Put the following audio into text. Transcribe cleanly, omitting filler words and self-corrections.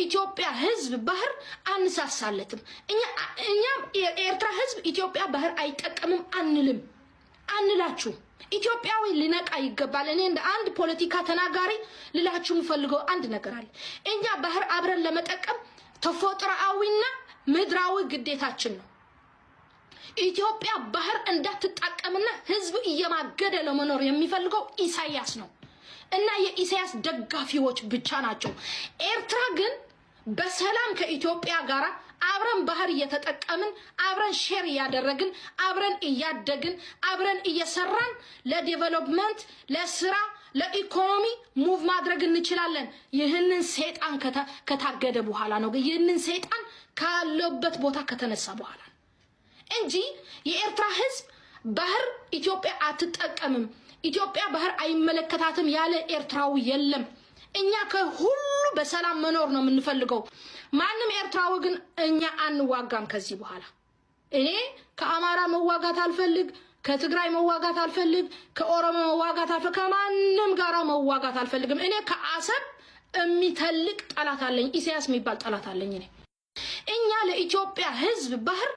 ለኢትዮጵያ ሕዝብ ባህር አንሳሳለትም። እኛ የኤርትራ ሕዝብ ኢትዮጵያ ባህር አይጠቀምም አንልም፣ አንላችሁ። ኢትዮጵያዊ ሊነቃ ይገባል። እኔ እንደ አንድ ፖለቲካ ተናጋሪ ልላችሁ የምፈልገው አንድ ነገር አለ። እኛ ባህር አብረን ለመጠቀም ተፈጥሮአዊና ምድራዊ ግዴታችን ነው። ኢትዮጵያ ባህር እንዳትጠቀምና ህዝብ እየማገደ ለመኖር የሚፈልገው ኢሳያስ ነው እና የኢሳያስ ደጋፊዎች ብቻ ናቸው። ኤርትራ ግን በሰላም ከኢትዮጵያ ጋር አብረን ባህር እየተጠቀምን፣ አብረን share እያደረግን፣ አብረን እያደግን፣ አብረን እየሰራን ለ development፣ ለስራ፣ ለኢኮኖሚ move ማድረግ እንችላለን። ይህንን ሰይጣን ከታገደ በኋላ ነው። ይህንን ሰይጣን ካለበት ቦታ ከተነሳ በኋላ ነው እንጂ የኤርትራ ህዝብ ባህር ኢትዮጵያ አትጠቀምም፣ ኢትዮጵያ ባህር አይመለከታትም ያለ ኤርትራዊ የለም። እኛ ከሁሉ በሰላም መኖር ነው የምንፈልገው። ማንም ኤርትራዊ ግን እኛ አንዋጋም ከዚህ በኋላ። እኔ ከአማራ መዋጋት አልፈልግ፣ ከትግራይ መዋጋት አልፈልግ፣ ከኦሮሞ መዋጋት አልፈልግ፣ ከማንም ጋራ መዋጋት አልፈልግም። እኔ ከአሰብ የሚተልቅ ጠላት አለኝ፣ ኢሳያስ የሚባል ጠላት አለኝ። እኔ እኛ ለኢትዮጵያ ህዝብ ባህር